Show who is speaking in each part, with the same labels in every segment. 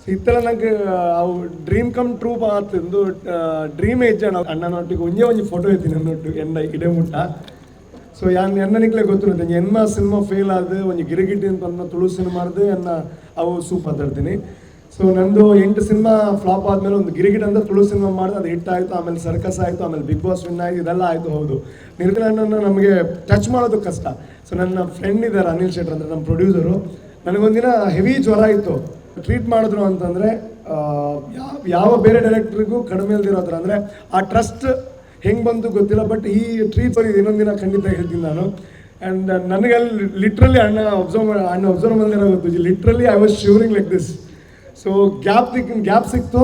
Speaker 1: ಸೊ ಇತ್ತೆಲ ನಂಗೆ ಅವು ಡ್ರೀಮ್ ಕಮ್ ಟ್ರೂ ಆತು. ಇಂದು ಡ್ರೀಮ್ ಏಜ್ ಅಣ್ಣ. ಅಣ್ಣನೊಟ್ಟಿಗೆ ಒಂಜೇ ಒಂಜಿ ಫೋಟೋ ಇತ್ತಿ ನನ್ನೊಟ್ಟು ಎನ್ನ ಇಡೆ ಮುಟ್ಟ. ಸೊ ಯಾನ್ ಎನ್ನ ನಿಕ್ಲೆ ಗೊತ್ತಿರುತ್ತೆ, ಎನ್ನ ಸಿನಿಮಾ ಫೇಲ್ ಆದ ಒಂಜಿ ಗಿರಿಗಿಟಿ ಅಂತ ಅನ್ನೋ ತುಳು ಸಿನಿಮಾರ್ದು ಎನ್ನ ಅವು ಸೂಪ್ ಮಾತಾಡ್ತೀನಿ. ಸೊ ನಂದು ಎಂಟು ಸಿನಿಮಾ ಫ್ಲಾಪ್ ಆದಮೇಲೆ ಒಂದು ಗಿರಿಗಿಟ್ ಅಂತ ತುಳು ಸಿನಿಮಾ ಮಾಡಿದೆ. ಅದು ಹಿಟ್ ಆಯಿತು. ಆಮೇಲೆ ಸರ್ಕಸ್ ಆಯಿತು, ಆಮೇಲೆ ಬಿಗ್ ಬಾಸ್ ವಿನ್ ಆಯಿತು, ಇದೆಲ್ಲ ಆಯಿತು. ಹೌದು, ನಿರ್ಗಲ ಅಣ್ಣನ ನಮಗೆ ಟಚ್ ಮಾಡೋದು ಕಷ್ಟ. ಸೊ ನನ್ನ ಫ್ರೆಂಡ್ ಇದ್ದಾರೆ ಅನಿಲ್ ಶೆಟ್ಟರ್ ಅಂದರೆ ನಮ್ಮ ಪ್ರೊಡ್ಯೂಸರು. ನನಗೊಂದಿನ ಹೆವಿ ಜ್ವರ ಇತ್ತು. ಟ್ರೀಟ್ ಮಾಡಿದ್ರು ಅಂತಂದರೆ ಯಾವ ಬೇರೆ ಡೈರೆಕ್ಟ್ರಿಗೂ ಕಡಿಮೆ ಇಲ್ದಿರೋ ಥರ. ಅಂದರೆ ಆ ಟ್ರಸ್ಟ್ ಹೆಂಗೆ ಬಂತು ಗೊತ್ತಿಲ್ಲ, ಬಟ್ ಈ ಟ್ರೀಟ್ ಇನ್ನೊಂದು ದಿನ ಖಂಡಿತ ಹೇಳ್ತೀನಿ ನಾನು. ಆ್ಯಂಡ್ ನನಗೆ ಅಲ್ಲಿ ಲಿಟ್ರಲಿ ಅಣ್ಣ ಅಬ್ಸರ್ವ್ ಮಾಡಿರೋ ಗೊತ್ತು, literally I was shivering like this. So gap ಸಿಕ್ತು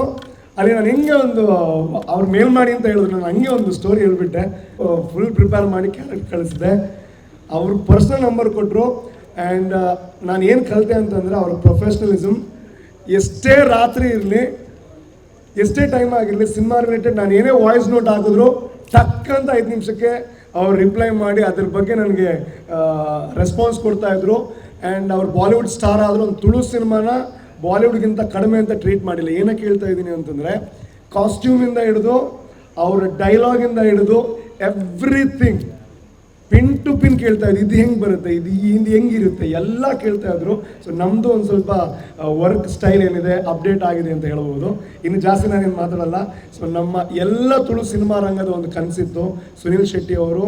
Speaker 1: ಅಲ್ಲಿ. ನಾನು ಹೆಂಗೆ ಒಂದು ಅವ್ರು ಮೇಲ್ ಮಾಡಿ ಅಂತ ಹೇಳಿದ್ರು, ನಾನು ಹಂಗೆ ಒಂದು ಸ್ಟೋರಿ ಹೇಳ್ಬಿಟ್ಟೆ. ಫುಲ್ ಪ್ರಿಪೇರ್ ಮಾಡಿ ಕ್ಯಾರೆಕ್ಟರ್ ಕಳಿಸಿದೆ. ಅವ್ರ ಪರ್ಸ್ನಲ್ ನಂಬರ್ ಕೊಟ್ಟರು. ಆ್ಯಂಡ್ ನಾನು ಏನು ಕಲಿತೆ ಅಂತಂದರೆ, ಅವ್ರ ಪ್ರೊಫೆಷ್ನಲಿಸಮ್. ಎಷ್ಟೇ ರಾತ್ರಿ ಇರಲಿ, ಎಷ್ಟೇ ಟೈಮ್ ಆಗಿರಲಿ, ಸಿನಿಮಾ ರಿಲೇಟೆಡ್ ನಾನು ಏನೇ ವಾಯ್ಸ್ ನೋಟ್ ಹಾಕಿದ್ರು ಟಕ್ ಅಂತ 5 ನಿಮಿಷಕ್ಕೆ ಅವ್ರು ರಿಪ್ಲೈ ಮಾಡಿ ಅದ್ರ ಬಗ್ಗೆ ನನಗೆ ರೆಸ್ಪಾನ್ಸ್ ಕೊಡ್ತಾಯಿದ್ರು. ಆ್ಯಂಡ್ ಅವ್ರು ಬಾಲಿವುಡ್ ಸ್ಟಾರ್ ಆದರೂ ಒಂದು ತುಳು ಸಿನಿಮಾನ ಬಾಲಿವುಡ್ಗಿಂತ ಕಡಿಮೆ ಅಂತ ಟ್ರೀಟ್ ಮಾಡಿಲ್ಲ. ಏನಕ್ಕೆ ಹೇಳ್ತಾ ಇದ್ದೀನಿ ಅಂತಂದರೆ, ಕಾಸ್ಟ್ಯೂಮಿಂದ ಹಿಡಿದು, ಅವ್ರ ಡೈಲಾಗಿಂದ ಹಿಡಿದು, ಎವ್ರಿಥಿಂಗ್ ಪಿನ್ ಟು ಪಿನ್ ಕೇಳ್ತಾ ಇದ್ರು. ಇದು ಹೆಂಗೆ ಬರುತ್ತೆ, ಇದು ಇದು ಹೆಂಗಿರುತ್ತೆ, ಎಲ್ಲ ಕೇಳ್ತಾ ಇದ್ರು. ಸೊ ನಮ್ಮದು ಒಂದು ಸ್ವಲ್ಪ ವರ್ಕ್ ಸ್ಟೈಲ್ ಏನಿದೆ ಅಪ್ಡೇಟ್ ಆಗಿದೆ ಅಂತ ಹೇಳ್ಬೋದು. ಇನ್ನು ಜಾಸ್ತಿ ನಾನೇನು ಮಾತಾಡಲ್ಲ. ಸೊ ನಮ್ಮ ಎಲ್ಲ ತುಳು ಸಿನಿಮಾ ರಂಗದ ಒಂದು ಕನಸಿತ್ತು, ಸುನೀಲ್ ಶೆಟ್ಟಿ ಅವರು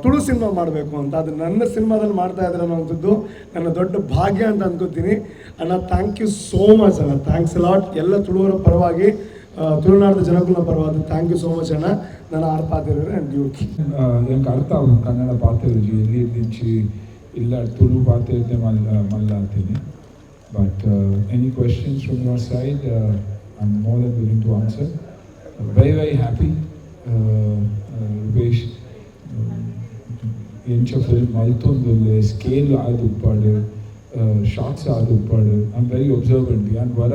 Speaker 1: ತುಳು ಸಿನಿಮಾ ಮಾಡಬೇಕು ಅಂತ. ಅದು ನನ್ನ ಸಿನಿಮಾದಲ್ಲಿ ಮಾಡ್ತಾ ಇದ್ದಾರೆ ಅನ್ನೋವಂಥದ್ದು ನನ್ನ ದೊಡ್ಡ ಭಾಗ್ಯ ಅಂತ ಅನ್ಕೋತೀನಿ. ಅಣ್ಣ, thank you so much ಅಣ್ಣ, thanks lot. ಎಲ್ಲ ತುಳುವರ ಪರವಾಗಿ, ತುಳುನಾಡಿನ ಜನಕುಲ ಪರವಾಗಿ thank you so much ಅಣ್ಣ. ನಾನು ಆರ್ ಪಾತಿರೋರು ಆ್ಯಂಡ್ you.
Speaker 2: ಎಂಕ್ ಅರ್ಥ ಆವು ಕನ್ನಡ ಪಾತೆರುಜಿ. ಎಲ್ಲಿ ದಿಂಚಿ ಇಲ್ಲ ತುಳು ಪಾತೆರ್ದೆ ಮಲ್ಲ ಮಲ್ಲ ಅಂತೀನಿ. But any questions from your side, I am more than willing to answer. Very, very happy. Rupesh ಎಂಚ ಫಿಲ್ಮ್ ಮಲ್ತೊಂದುಲ್ಲೆ, ಸ್ಕೇಲ್ ಆದುಪ್ಪಾಡು, ಶಾಟ್ಸ್ ಆದುಪ್ಪಾಡು. I am very observant. ಯಾನ್ ವರ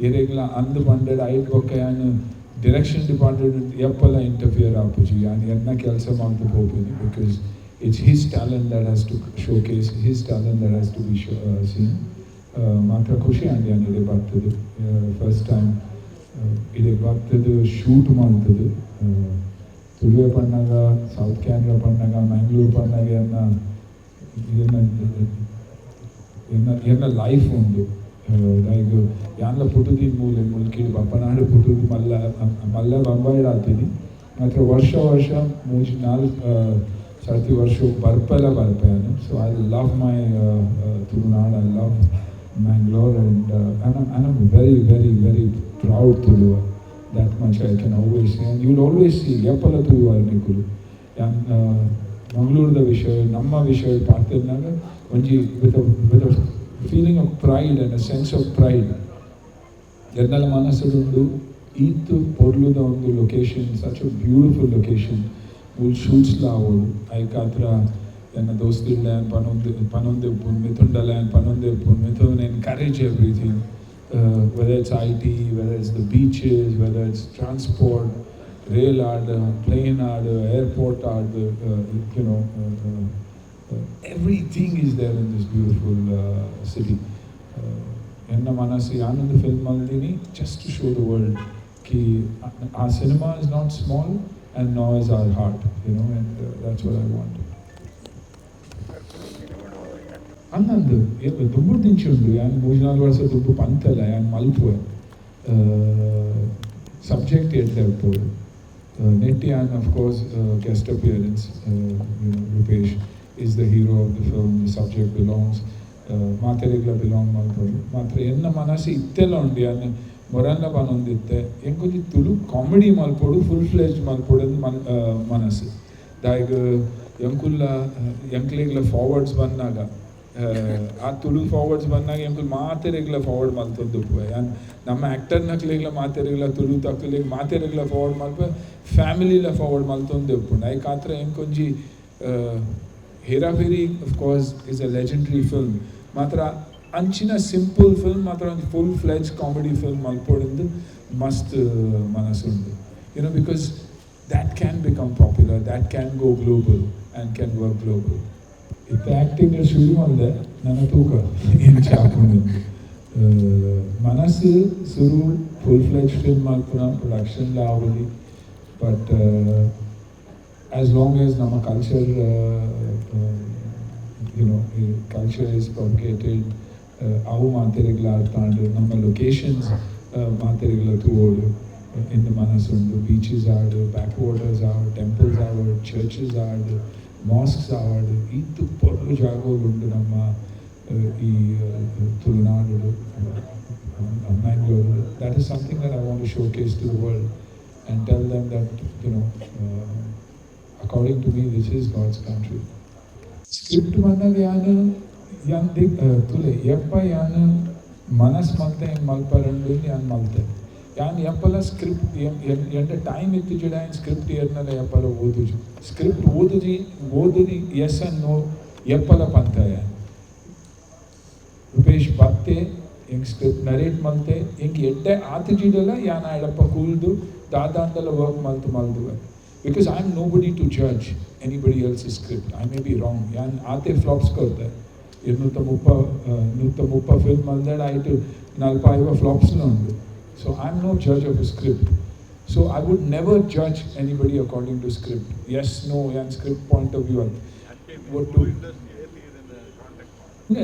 Speaker 2: ಏರೆಗ್ಲ ಅಂದ್ ಪಂಡೆಡ್ ಐಟ್ ಬೊಕ್ಕ ಯಾನ್ ಡಿರೆಕ್ಷನ್ ಡಿಪಾರ್ಟ್ಮೆಂಟ್ ಎಪ್ಪಲ ಇಂಟರ್ಫಿಯರ್ ಆಪುಜಿ. ಯಾನ್ ಎನ್ನ ಕೆಲಸ ಮಲ್ತು ಪೋಪಿನಿ, because it's his talent that has to showcase, his talent that has to be seen. ಮಾತ್ರ ಖುಷಿ ಆಂಡ್ ಯಾನ್ ಇಡೆ ಬರ್ತದೆ, ಫಸ್ಟ್ ಟೈಮ್ ಇಡೆ ಬರ್ತದೆ, ಶೂಟ್ ಮಾಡ್ತದೆ. ತುಳುವೆ ಪಣ್ಣಾಗ, ಸೌತ್ ಕ್ಯಾನ್ರಾ ಪಣ್ಣಾಗ, ಮ್ಯಾಂಗ್ಳೂರ್ ಪಣ್ಣಾಗ ಎನ್ನ ಎನ್ನ ಎನ್ನ ಎನ್ನ ಲೈಫ್ ಉಂಡು. ಲೈಕ್ ಯಾನ್ಲ ಪುಟ್ಟುದಿನ ಮೂಲೆ ಮುಲ್ಕಿಡ್ ಬಪ್ಪನಾಡು ಪುಟ್ಟುದು ಮಲ್ಲ ಮಲ್ಲ ಬೊಂಬಾಯಿಡ್ ಆತೀನಿ. ಮಾತ್ರ ವರ್ಷ ವರ್ಷ ಮೂಜಿ ನಾಲ್ಕು ಸರ್ತಿ ವರ್ಷ ಬರ್ಪೆಲ್ಲ ಬರ್ಪೆ ನಾನು. So I love my Tulunad, I love Mangalore, and I'm very, very, very proud Tuluva. That much I can always say, and you'll always see ಏಪಲ ತೂಯುವಾರ್ ನಿಕುಲು. ಯಾನ್ ಮಂಗಳೂರದ ವಿಷಯ, ನಮ್ಮ ವಿಷಯ ಪಾತೆರ್ನಾಗ ಒಂಜಿ with feeling of pride and a sense of pride. ಎನ್ನಲ ಮನಸ್ಸುಡುಂಡು ಈತ್ ಪೊರ್ಲುದ ಒಂದು location, such a beautiful location, ಮೂಲು ಶೂಟ್ಸ್ಲ ಆವೊಡು. ಐಕಾತ್ರ ಎನ್ನ ದೋಸ್ತಿಲ್ಲ ಪನೊಂದು ಪನೊಂದು ಉಪ್ಪುನ್ ಮಿಥುಂಡಲ ಪನೊಂದು ಉಪ್ಪುನ್. Mithun encourage everything, whether it's IT, whether it's the beaches, whether it's transport, rail add, plane add, airport add, everything is there in this beautiful city. ಎನ್ನ ಮನಸ್ಸು ಯಾನೊಂದು film ಮಲ್ದಿನಿ just to show the world Ki ಆ cinema is not small and nor is our heart, and that's what I want. ಅಂದಂದು ದುಂಬು ದಿಂಚಿ ಉಂಡು. ಯಾನ್ 3-4 ವರ್ಷ ದುಂಬು ಪಂತಲ್ಲ, ಯಾನ್ ಮಲ್ಪುವೆ, ಸಬ್ಜೆಕ್ಟ್ ಎಡ್ಡೆ ಇಪ್ಪೊಡು. ನೆಟ್ಟಿ ಯಾನ್ of course guest appearance. Rupesh is the hero of the film. The subject belongs, ಮಾತೆರೆಗ್ಲ belong ಮಲ್ಪೊಡು. ಮಾತ್ರ ಎನ್ನ ಮನಸ್ಸು ಇತ್ತೆಲ್ಲ ಉಂಡು. ಯಾನ್ ಮೊರಲ್ಲ ಪನೊಂದಿತ್ತೆ, ಎಂಕೊಂಜಿ ತುಳು ಕಾಮಿಡಿ ಮಲ್ಪೊಡು, ಫುಲ್ ಫ್ಲೆಜ್ ಮಲ್ಪೊಡು ಅಂದ್ ಮನಸ್ಸು. ದಾಯೆಗ್ ಎಂಕುಲ್ಲ ಎಂಕ್ಲೆಗ್ಲ ಫಾರ್ವರ್ಡ್ಸ್ ಬಂದಾಗ, ಆ ತುಳು ಫಾರ್ವರ್ಡ್ಸ್ ಬಂದಾಗ ಎಂಕುಲು ಮಾತೆರೆಗ್ಲ ಫಾರ್ವರ್ಡ್ ಮಲ್ತೊಂದುಪ್ಪುವೆ. ಯಾನ್ ನಮ್ಮ ಆ್ಯಕ್ಟರ್ನಕ್ಲೆಗ್ಲ ಮಾತೆರೆಗ್ಲ, ತುಳು ತಕ್ಲೆಗ್ ಮಾತೆರೆಗ್ಲ ಫಾರ್ವರ್ಡ್ ಮಲ್ಪೆ, ಫ್ಯಾಮಿಲಿಲ ಫಾರ್ವರ್ಡ್ ಮಲ್ತೊಂದು ಉಪ್ಪುಂಡು. ಐಕಾತ್ರ ಎಂಕೊಂಜಿ ಹೇರಾಫೇರಿ of course is a legendary film. ಮಾತ್ರ ಅಂಚಿನ ಸಿಂಪಲ್ ಫಿಲ್ಮ್ ಮಾತ್ರ ಒಂಜಿ ಫುಲ್ ಫ್ಲೆಜ್ ಕಾಮಿಡಿ ಫಿಲ್ಮ್ ಮಲ್ಪೊಡುಂದು ಮಸ್ತ್ ಮನಸ್ಸುಂಡು, because that can become popular, that can go global and can work global. ಇತ್ತೆ ಆ್ಯಕ್ಟಿಂಗ್ ಶುರು ಮಲ್ದೆ, ನನ್ನ ತೂಕ ಎಂಚ ಆಪುಂಡು. ಮನಸ್ಸು ಸುರು ಫುಲ್ ಫ್ಲೆಜ್ ಫಿಲ್ಮ್ ಮಲ್ಪುನ ಪ್ರೊಡಕ್ಷನ್ ಆವಲಿ. ಬಟ್ ಆಸ್ ಲಾಂಗ್ ಆಸ್ ನಮ್ಮ culture, culture is propagated, ಅವು ಮಾತೆರೆಗ್ಲ ಅರ್ಥ ಆಂಡ್. ನಮ್ಮ ಲೊಕೇಶನ್ಸ್ ಮಾತೆರೆಗ್ಲ ತೂವೋಡು ಇಂದ್ ಮನಸ್ಸುಂಡು. ಬೀಚಸ್ ಆಡ್, ಬ್ಯಾಕ್ ವಾಟರ್ಸ್ ಆವಡ್, ಟೆಂಪಲ್ಸ್ ಆವಡ್, ಚರ್ಚಸ್ ಆಡ್, ಮಾಸ್ಕ್ಸ್ ಆವಡ್, ಈತ್ ಪೊರ್ಲು ಜಾಗೋಲುಂಡು ನಮ್ಮ ಈ Tulunadu, Mangalore. That is something that I want to showcase to the world and tell them that according to me, this is God's country. Script ಬಂದಾಗ ಯಾನ್ ಯಾನ್ ದಿಕ್ ತುಲೆ ಎಪ್ಪ ಯಾನ್ ಮನಸ್ ಮಲ್ತೆ ಹಿಂಗೆ ಮಲ್ಪರಂಡು ಯಾನ್ ಮಲ್ತೆ. ಯಾನ್ ಎಪ್ಪಲ ಸ್ಕ್ರಿಪ್ಟ್ ಎಂಟ ಟೈಮ್ ಇತ್ತಿಜಿಡ ಯಾನ್ ಸ್ಕ್ರಿಪ್ಟ್ ಏರ್ನಲ ಎಪ್ಪಲ ಓದುಜಿ. ಸ್ಕ್ರಿಪ್ಟ್ ಓದುಜಿ, ಓದುದಿ ಎಸ್ ಅಂಡ್ ನೋ ಎಪ್ಪಲ ಪಂತ. ಯಾನ್ ರೂಪೇಶ್ ಬತ್ತೆ, ಎಂಕ್ ಸ್ಕ್ರಿಪ್ಟ್ ನರೇಟ್ ಮಲ್ತೆ. ಎಂಕ್ ಎಡ್ಡೆ ಆತಿಜಿಡಲ ಯಾನ್ ಆಯಡಪ್ಪ ಕೂಲ್ದು ದಾದಾಂಡಲ work ಮಲ್ತು ಮಲ್ದುವೆ, because I am nobody to judge anybody else's script. I may be wrong. ಯಾನ್ ಆತೆ ಫ್ಲಾಪ್ಸ್ ಕೊರ್ತೆ. 230, 130 ಫಿಲ್ಮ್ ಮಲ್ದೆಡ ಆಯ್ತು 40 ಫ್ಲಾಪ್ಸ್ಲ ಉಂಡು. So I am no judge of a script. So I would never judge anybody according to script. Yes, no, ಯಾನ್ script point of view ಅಂತ ಒಟ್ಟು.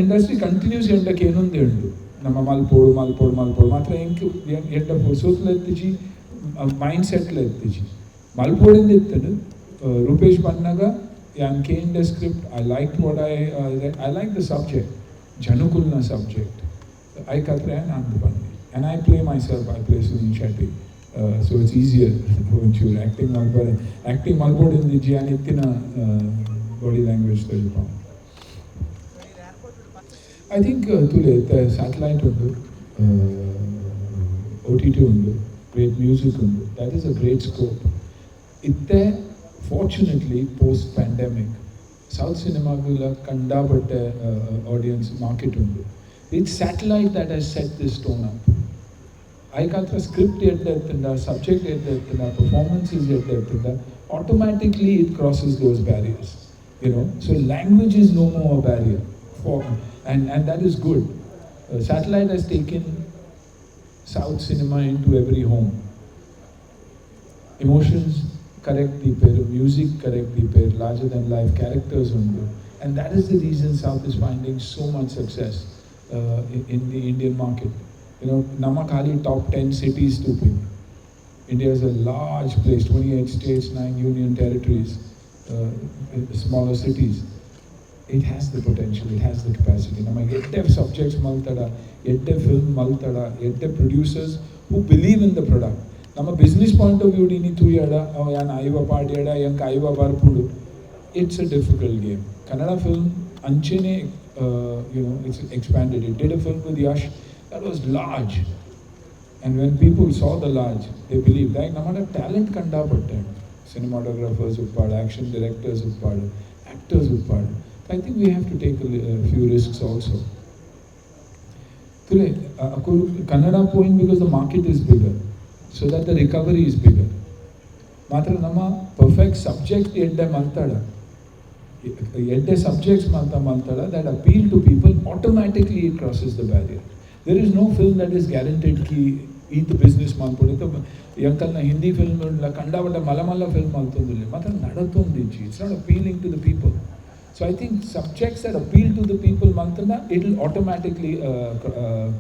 Speaker 2: Industry continuous ಎಂಡಕ್ಕೆ ಏನೊಂದೇ ಉಂಡು. ನಮ್ಮ ಮಲ್ಪೋಡು ಮಲ್ಪೋಡು ಮಲ್ಪೋಡು ಮಾತ್ರ ಎಂಕ್ ಎಂಡ ಪುರ್ಸೋತ್ಲ ಎತ್ತಿಜಿ, ಮೈಂಡ್ ಸೆಟ್ಲ ಎತ್ತಿಜಿ. ಮಲ್ಪೋಡಿಂದ ಇತ್ತಡು ರೂಪೇಶ್ ಬಂದಾಗ ಯಾನ್ ಕೇಂಡ script. I like what I like, the subject, ಜನುಕುಲ್ನ subject. I ಕತ್ರೆ ಅಂದ್ ಬನ್ನಿ. And I play myself, I play Sunil Shetty, so it's easier. ಒಂಚೂರು ಆ್ಯಕ್ಟಿಂಗ್ ಮಲ್ಪರೆ, ಆ್ಯಕ್ಟಿಂಗ್ ಮಲ್ಪೋಡಿಂದಿಜ್ಜಿ. ಯಾನ್ ಇತ್ತಿನ ಬಾಡಿ ಲ್ಯಾಂಗ್ವೇಜ್ ತೋಜಿಪ. I think ತುಲೆ ಸ್ಯಾಟಲೈಟ್ ಉಂಡು, ಓಟಿಟಿ ಉಂಡು, ಗ್ರೇಟ್ ಮ್ಯೂಸಿಕ್ ಉಂಡು. That is a great scope. ಇತ್ತೆ ಫಾರ್ಚುನೇಟ್ಲಿ ಪೋಸ್ಟ್ ಪ್ಯಾಂಡೆಮಿಕ್ ಸೌತ್ ಸಿನಿಮಾಗುಲ ಕಂಡಾಪಟ್ಟೆ ಆಡಿಯನ್ಸ್ ಮಾರ್ಕೆಟ್ ಉಂಡು. It's satellite that has set this tone up. ಐಕಾತ್ರ script ಎಡ್ಡೆ ಇತ್ತಂಡ, ಸಬ್ಜೆಕ್ಟ್ ಎಡ್ಡೆ ಇತ್ತಂಡ, ಪರ್ಫಾರ್ಮೆನ್ಸಸ್ ಎಡ್ಡೆ ಇತ್ತಂಡ, automatically it crosses those barriers. So language is no more a barrier for and that is good. Satellite has taken South cinema into every home. Emotions correct ದೀಪೇರ್, music correct ದೀಪೇರ್, larger than life characters ಉಂಡು, and that is the reason South is finding so much success in the Indian market. ನಮ್ಮ ಖಾಲಿ top 10 cities ತೂಪಿನಿ. India is a large place, 28 states, 9 union territories, smaller cities. It has the potential, it has the capacity. ನಮ್ಮ ಎಡ್ಡೆ subjects ಮಲ್ತಡ, ಎಡ್ಡೆ film ಮಲ್ತಡ, ಎಡ್ಡೆ producers who believe in the product. ನಮ್ಮ business point of view ನೀ ತೂಯಡ, ಅವ ಯಾನ್ ಐವ ಪಾಡ್ಯಡ ಎಂಕ್ ಐವ ಬರ್ಪುಡು, it's a difficult game. Kannada film ಅಂಚೆನೆ it's expanded. It did a film with Yash that was large. And when people saw the large, they believed. Like ನಮ್ಮ talent ಕಂಡಾಪಟ್ಟೆ. Cinematographers ಉಪ್ಪಾಡು, ಆ್ಯಕ್ಷನ್ ಡೈರೆಕ್ಟರ್ಸ್ ಉಪ್ಪಾಡು, ಆ್ಯಕ್ಟರ್ಸ್ ಉಪ್ಪಾಡು. I think we have to take few risks also. ತುಲೆ Kannada point, because the market is bigger, so that the recovery is bigger. ಮಾತ್ರ ನಮ್ಮ perfect subject ಎಡ್ಡೆ ಮಲ್ತಾಡ, ಎಡ್ಡೆ ಸಬ್ಜೆಕ್ಟ್ಸ್ ಮಾತ ಮಲ್ತಾಡ that appeal to people, automatically it crosses the barrier. There is no film that is guaranteed Ki ಈತ್ business ಮಲ್ಪೊಡು. ಎಂಕಲ್ನ Hindi film ಕಂಡಾಪಟ್ಟೆ ಮಲ್ಲ ಮಲ್ಲ film ಮಲ್ತೊಂದಿಲ್ಲ, ಮಾತ್ರ ನಡತೊಂದಿಜ್ಜಿ. It's not appealing to the people. So I think subjects that appeal to the people ಮಲ್ತಂಡ it will automatically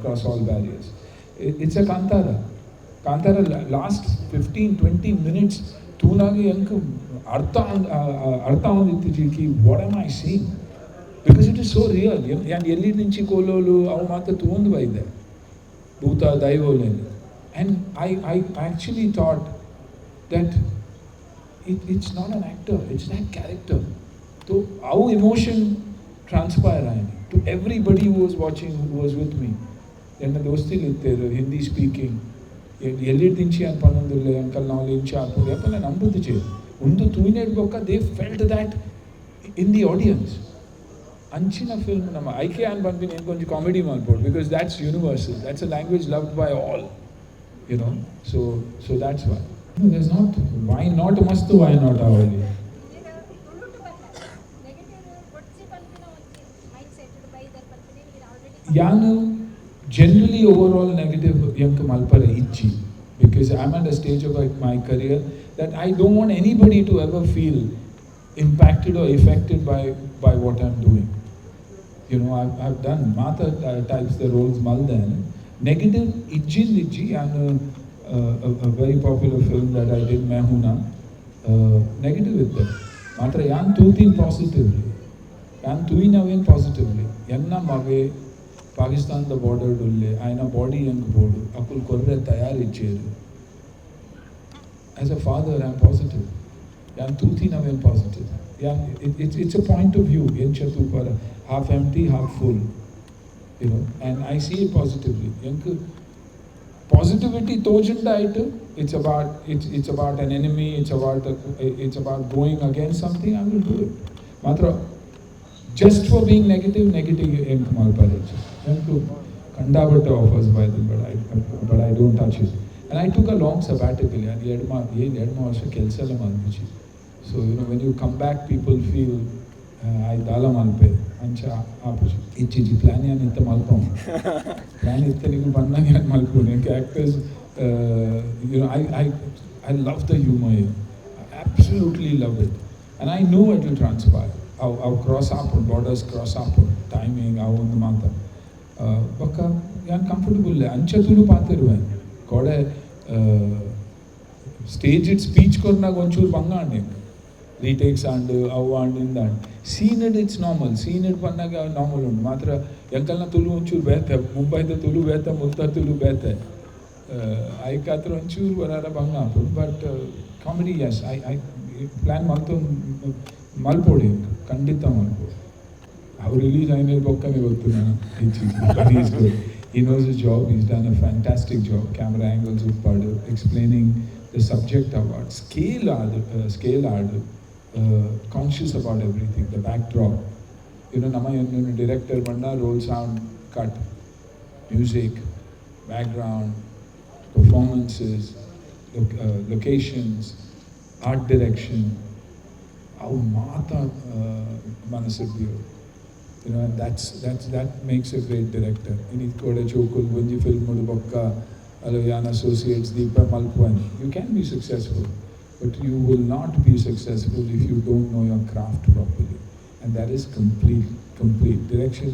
Speaker 2: cross all barriers. It's a Kantara. Kantara last 15-20 minutes ತೂನಾಗ ಎಂಕ್ ಅರ್ಥ ಅರ್ಥ ಆವೊಂದಿತ್ತಿಜಿ ಕಿ what am I seeing, because it is so real. ಯಾನ್ ಎಲ್ಲಿ నుంచి ಕೋಲೋಲು ಅವು ಮಾತ್ರ ತೂವೊಂದು ಬೈದೆ ಭೂತ ದೈವೋಲೇನು. And I actually thought that it's not an actor, it's that character. So our emotion transpire ಆಯ್ತು to everybody who was watching, who was with me. ಎನ್ನ ದೋಸ್ತಿಲು ಇತ್ತೇರು Hindi speaking. ಎಲ್ಲಿಡ್ ದಿಂಚಿ ಅಂತ ಪನ್ನೊಂದುಲ್ಲೆ uncle ನಾವು ಇಂಚ ಆಪುಂಡು ಯಾಕಂದ್ರೆ ನಂಬುದಿಜಿ ಒಂದು ತೂಯಿನೆಡ್ ಬೊಕ್ಕ they felt that in the audience. ಅಂಚಿನ ಫಿಲ್ಮ್ ನಮ್ಮ ಐಕೆ ಅನ್ ಪನ್ಪಿನ ಎಂಕೊಂಜಿ ಕಾಮಿಡಿ ಮಲ್ಪೊಡು, because that's universal, that's a language loved by all. So that's why. No, there's not, why not ಮಸ್ತ್, why not ಅವಳಿ.
Speaker 3: ತುಳುಟು ಬತ್ತ ನೆಗೆಟಿವ್ ಬೊಡ್ಚಿ ಪನ್ಪಿನ ಒಂಜಿ ಮೈಂಡ್ ಸೆಟ್ ಬೈದರ್ ಪನ್ಪಿನ ಈರ್ ಆಲ್ರೆಡಿ
Speaker 2: ಯಾನು Generally, overall negative ಎಂಕ್ ಮಲ್ಪರೆ ಇಜ್ಜಿ, because I am at a stage of my career that I don't want anybody to ever feel impacted or affected by what I'm doing. I've done ಮಾತ types the roles ಮಲ್ದೆನ್. Negative ಇಜ್ಜಿಂದ್ ಇಜ್ಜಿ. And a very popular film that I did, Main Hoon Na, negative ಇತ್ತೆ. ಮಾತ್ರ ಯಾನ್ ತೂತೀನಿ positively, ಯಾನ್ ತೂಯಿನವೇನ್ positively. ಎನ್ನ ಮಗೆ ಪಾಕಿಸ್ತಾನದ border ಉಲ್ಲೆ, ಆಯ್ನ ಬಾಡಿ ಹೆಂಗ್ ಬೋಡು, ಅಕುಲ್ ಕೊರ್ರೆ ತಯಾರಿಜ್ಜೇರು. As a father, I am positive. ಯಾನ್ ತೂತಿನವೇನ್ ಪಾಸಿಟಿವ್. ಯಾನ್ it's a point of view. ಎಂಚ ತೂಪರ, half empty, half full, and I see it positively. ಎಂಕ್ ಪಾಸಿಟಿವಿಟಿ ತೋಜುಂಡ ಆಯ್ತು. It's about an enemy, it's about going against something, I will do it. ಮಾತ್ರ just for being negative, negative ಎಂಕ್ ಮಲ್ಪರೆ ಎಂಕ್ ಕಂಡಾಬಟ್ಟೆ offers ಬೈದು, but I don't touch it. And I took a long sabbatical. ಅದು ಏನು 2 ವರ್ಷ ಕೆಲಸ ಎಲ್ಲ ಮಲ್ಪಿಚಿ. So when you come back, people feel I ದಾಲ ಮಲ್ಪೆ ಅಂಚ ಆಪುಜಿ. ಇಚ್ಚಿಜಿ ಪ್ಲಾನ್ ಯಾನ್ ಇತ್ತ ಮಲ್ಪಂ. ಪ್ಲಾನ್ ಇತ್ತ ನೀವು ಬಂದಾಗ ಯಾನ್ ಮಲ್ಪುನು. ಎಂಕ್ actors, I love the humour, absolutely love it, and I know it will transpire. ಅವು ಅವು ಕ್ರಾಸ್ ಆಪುಂಡು, ಬಾರ್ಡರ್ಸ್ ಕ್ರಾಸ್ ಆಪುಂಡು, ಟೈಮಿಂಗ್ ಅವು ಒಂದು ಮಾತ. ಬೊಕ್ಕ ಯಾನ್ ಕಂಫರ್ಟಬಲ್ ಅಂಚ ತುಳು ಪಾತಿರುವೆ. ಕೋಡೆ ಸ್ಟೇಜ್ it speech ಕೊರ್ನಾಗ ಒಂಚೂರು ಬಂಗ ಆಂಡ್, ರೀಟೇಕ್ಸ್ ಆಂಡ್, ಅವು ಆಂಡ್, ಇಂದ and. Scene it, it's normal. Scene it ಪನ್ನಾಗ ನಾರ್ಮಲ್ ಉಂಡು. ಮಾತ್ರ ಎಂಕಲ್ನ ತುಳು ಒಂಚೂರು ಬೇತೆ, ಮುಂಬೈದ ತುಳು ಬೇತೆ, ಮುಲ್ತ ತುಳು ಬೇತೆ. ಐಕಾತ್ರ ಒಂಚೂರು ಬರಾರ ಬಂಗ ಆಪುಂಡು. But comedy, yes, I plan ಮಲ್ತೊಂದು ಮಲ್ಪೊಡು, ಖಂಡಿತ ಮಲ್ಪೊಡು. ಅವು ರಿಲೀಸ್ అయిన ಬೊಕ್ಕನೆ ಗೊತ್ತು ನಾನು. But he's good. He knows his job. He's done a fantastic job. Camera angles ಉಪ್ಪಾಡು, explaining the subject about scale ಆಡು, ಸ್ಕೇಲ್ ಆಡು, conscious about everything, the backdrop. ನಮ್ಮ ಡೈರೆಕ್ಟರ್ ಬಣ್ಣ roll sound, cut, music, background, performances, locations, art direction, ಅವು ಮಾತ ಮನಸ್ಸು and that makes a great director. ಇನಿ ಕೋಡೆ ಚೋಕುಲ್ ಒಂಜಿ ಫಿಲ್ಮ್ ಬೊಕ್ಕ ಅಲ್ಲ ಯಾನ್ ಅಸೋಸಿಯೇಟ್ಸ್ ದೀಪ ಮಲ್ಪುವನ್. You can be successful, but you will not be successful if you don't know your craft properly, and that is complete. Complete direction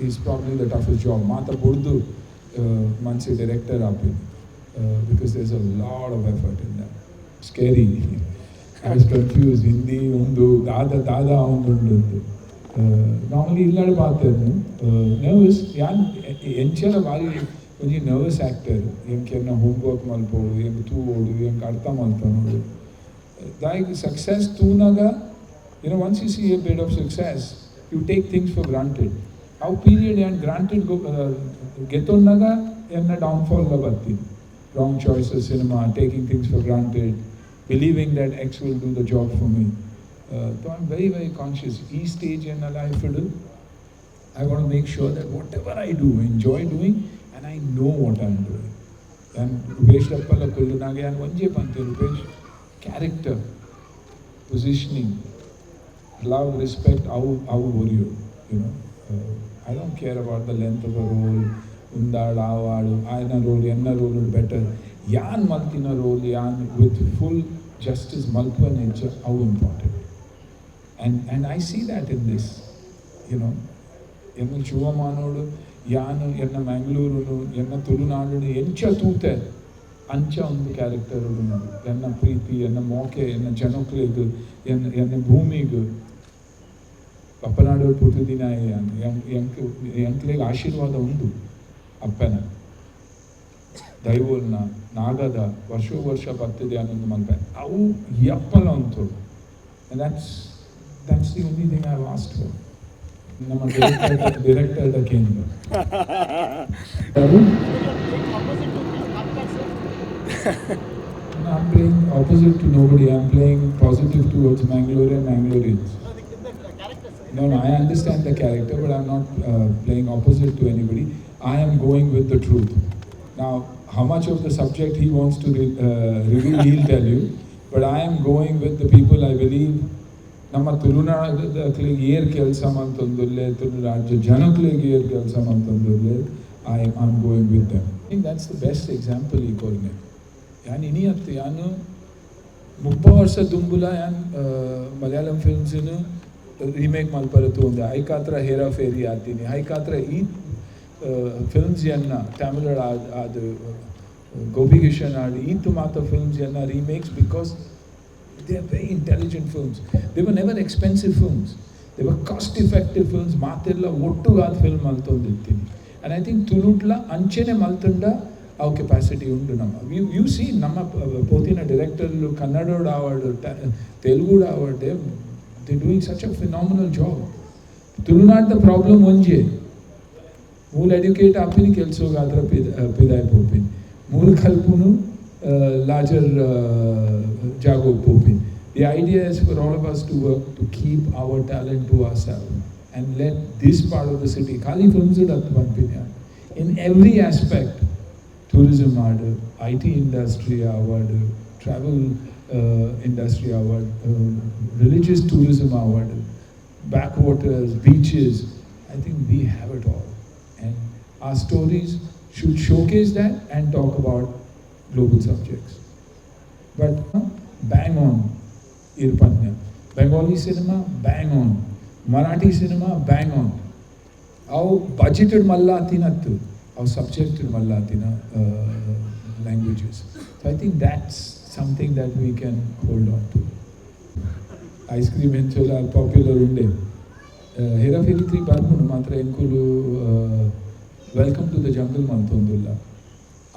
Speaker 2: is probably the toughest job. ಮಾತ ಬುಡ್ದು ಮನ್ಸಿ director ಆಪಿನಿ, because there's a lot of effort in that. Scary. I was confused. Hindi ಒಂದು ದಾದ ದಾದ ಒಂದು ಉಂಡು. Normally ಇಲ್ಲಾಡು ಪಾತೆರ್ನು nervous. ಯಾನ್ ಎಂಚಲ ಬಾರಿ ಒಂಜಿ ನರ್ವಸ್ ಆ್ಯಕ್ಟರ್. ಎಂಕ್ ಎನ್ನ ಹೋಮ್ ವರ್ಕ್ ಮಲ್ಪೋಡು, ಎಂಕ್ ತೂವೋಡು, ಎಂಕ್ ಅರ್ಥ ಮಲ್ತೊನೋಡು. ದಾಯೆಗ್ success ತೂನಾಗ, once you see a bit of success, you take things for granted. ಅವು ಪೀರಿಯಡ್ ಯಾನ್ ಗ್ರಾಂಟೆಡ್ ಗೆತ್ತೊಂಡಾಗ ಎನ್ನ ಡೌನ್ಫಾಲ್ ಬರ್ತೀನಿ. Wrong choice of cinema, taking things for granted, believing that X will do the job for me. So I'm very, very conscious. Each stage in my life, I want to make sure that whatever I do, enjoy doing, and I know what I'm doing. And Rupesh ದಪ್ಪಲ ಕುಲ್ಲುನಾಗೆ ಯಾನ್ ಒಂಜೇ ಪಂತೆ, Rupesh, character, positioning, love, respect, ಅವು ಒರಿಯು. I don't care about the length of a role. ಉಂದಾಳು ಆವಾಳು ಆಯನ role ಎನ್ನ role better. ಯಾನ್ ಮಲ್ತಿನ role ಯಾನ್ ವಿತ್ ಫುಲ್ ಜಸ್ಟಿಸ್ ಮಲ್ಪುವ ನೇಚರ್ ಅವು important, and I see that in this. ಎನ್ನ ಶಿವಮಾನೋಡು ಯಾನು ಎನ್ನ ಮ್ಯಾಂಗ್ಳೂರುನು ಎನ್ನ ತುಳುನಾಡುನು ಎಂಚ ತೂತೆ ಅಂಚ ಒಂದು ಕ್ಯಾರೆಕ್ಟರ್ ಎನ್ನ ಪ್ರೀತಿ, ಎನ್ನ ಮೋಕೆ, ಎನ್ನ ಜನಕ್ಲೆಗ್, ಎನ್ನ ಎನ್ನ ಭೂಮಿಗ್. ಬಪ್ಪನಾಡು ಪುಟ್ಟುದಿನ ಎಂಕ್ ಎಂಕ್ಲೆಗ್ ಆಶೀರ್ವಾದ ಉಂಡು. ಅಪ್ಪನ ದೈವೋಲ್ನ ನಾಗದ ವರ್ಷ ವರ್ಷ ಬರ್ತದೆ ಅನ್ನೊಂದು ಮಲ್ಪೆ ಅವು ಯಪ್ಪಲ ಉಂಟು. And that's the only thing I asked for. ನಮ್ಮ ಡೈರೆಕ್ಟರ್ ಡೈರೆಕ್ಟರ್ the ಕೇಂದ್ರ ಯಾರು?
Speaker 4: Opposite to Karthik, sir.
Speaker 2: I'm playing opposite to nobody. I'm playing positive towards Mangalore and Mangaloreans.
Speaker 4: No, the character, sir.
Speaker 2: No, I understand the character, but I'm not playing opposite to anybody. I am going with the truth. Now, how much of the subject he wants to reveal, he'll tell you. But I am going with the people I believe. ನಮ್ಮ ತುಳುನಾಡದಕ್ಲಿಗೆ ಏರ್ ಕೆಲಸ ಮಂತೊಂದುಲ್ಲೆ, ತುಳುರಾಜ್ಯ ಜನಕ್ಲಿಗೆ ಏರ್ ಕೆಲಸ ಮಂತೊಂದುಲ್ಲೆ. I am going with them. I think that's the best example ಈ ಕೊರ್ನೆ. ಯಾನ್ ಇನಿ ಅತ್ತು, ಯಾನ್ 30 ವರ್ಷ ದುಂಬುಲ ಯಾನ್ ಮಲಯಾಳಂ ಫಿಲ್ಮ್ಸಿನ ರೀಮೇಕ್ ಮಲ್ಪರೆ ತೂಂದೆ. ಐಕಾತ್ರ ಹೇರಾ ಫೇರಿ ಆತೀನಿ, ಐಕಾತ್ರ ಈ ಫಿಲ್ಮ್ಸ್ ಎನ್ನ ತಮಿಳ್ ಅದು ಗೋಪಿ ಕಿಶನ್ ಆಡ್ ಈತ್ ಮಾತ ಫಿಲ್ಮ್ಸ್ ಎನ್ನ remakes, because they are very intelligent films. They were never expensive films. They were cost effective films. ಮಾತೆಲ್ಲ ಒಟ್ಟುಗಾದ ಫಿಲ್ಮ್ ಮಲ್ತೊಂದಿತ್ತೀನಿ. ಆ್ಯಂಡ್ I think ತುಳುಟ್ಲ ಅಂಚೆನೆ ಮಲ್ತುಂಡ ಅವು ಕೆಪಾಸಿಟಿ ಉಂಡು ನಮ್ಮ. You U C ನಮ್ಮ ಪೋತಿನ ಡೈರೆಕ್ಟರ್ಲು ಕನ್ನಡೋಡ್ ಆವಡ್, ತೆಲುಗುಡ್ ಆವಡ್, they doing such a phenomenal job. ತುಳುನಾಡ್ದ problem ಒಂಜೆ, ಮೂಲ ಎಡ್ಯುಕೇಟ್ ಆಪಿನಿ, ಕೆಲ್ಸೋಗಾತ್ರ ಪಿದಾಯ್ ಪೋಪಿನಿ, ಮೂಲ ಕಲ್ಪುನು larger Jago ಪೋಪಿನಿ. The idea is for all of us to work to keep our talent to ourselves and let this part of the city, ಖಾಲಿ films ಅತ್ತು ಪನ್ಪಿನಿ, in every aspect, tourism award, IT industry award, travel industry award, religious tourism award, backwaters, beaches. I think we have it all. And our stories should showcase that and talk about global subjects. But bang on, Irpanya. Bengali cinema, bang on. Marathi cinema, bang on. ಅವು budgeted ಮಲ್ಲಾತಿನತ್ತು, ಅವು subjected ಮಲ್ಲಾತಿನ languages. So I think that's something that we can hold on to. Ice cream ಎಂಚಲ popular ಉಂಡೆ. ಹೇರಾಫೇರಿ 3 ಬರ್ಪುಂಡು, ಮಾತ್ರ ಎಂಕುಲು welcome to the jungle ಮಲ್ತೊಂದುಲ್ಲ.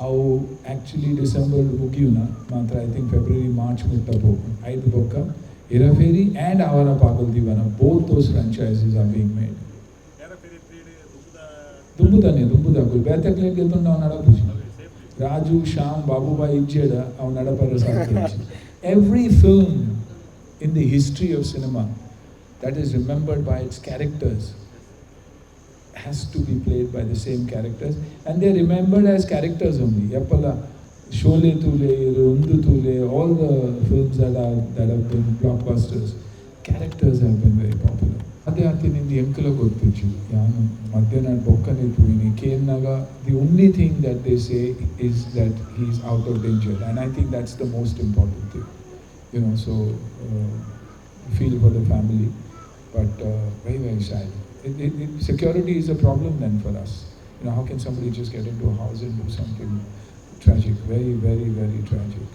Speaker 2: ಅವು actually December ಮುಗಿಯುನ ಮಾತ್ರ, I think February March ಮುಟ್ಟ ಪೋಪುಂಡು. ಐದು ಬೊಕ್ಕ ಹೇರಾಫೇರಿ and ಆವಾರ Pagal ದಿವಾನ, both those franchises are being made. ದುಂಬುದಾನೆ ದುಂಬುದಾಕುಲು ಬೇತೆಕ್ಲೇನ್ ಗೆತ್ತುಂಡು ಅವು ನಡಪುಜಿ. ರಾಜು, ಶ್ಯಾಮ್, ಬಾಬುಬಾಯಿ ಇಜ್ಜೆಡ ಅವು ನಡಪರ ಸಾಧ್ಯ. Every film in the history of cinema that is remembered by its characters has to be played by the same characters, and they are remembered as characters only. ಯಪ್ಪಲ Sholay ತೂಲೆ, ಒಂದು ತೂಲೆ, all the films that have been blockbusters, characters have been very popular. ಅದೇ ಆತಿ ನಿಂದು ಎಂಕಲ ಗೊತ್ತಿಜ್ಜಿ. ಯಾನು ಮಧ್ಯಾಹ್ನ ಬೊಕ್ಕನೆ ತೂಯಿನಿ ಕೇನ್ನಾಗ, the only thing that they say is that he is out of danger, and I think that's the most important thing. So feel for the family, but very, very sad. Security is a problem then for us. How can somebody just get into a house and do something tragic? Very, very, very tragic.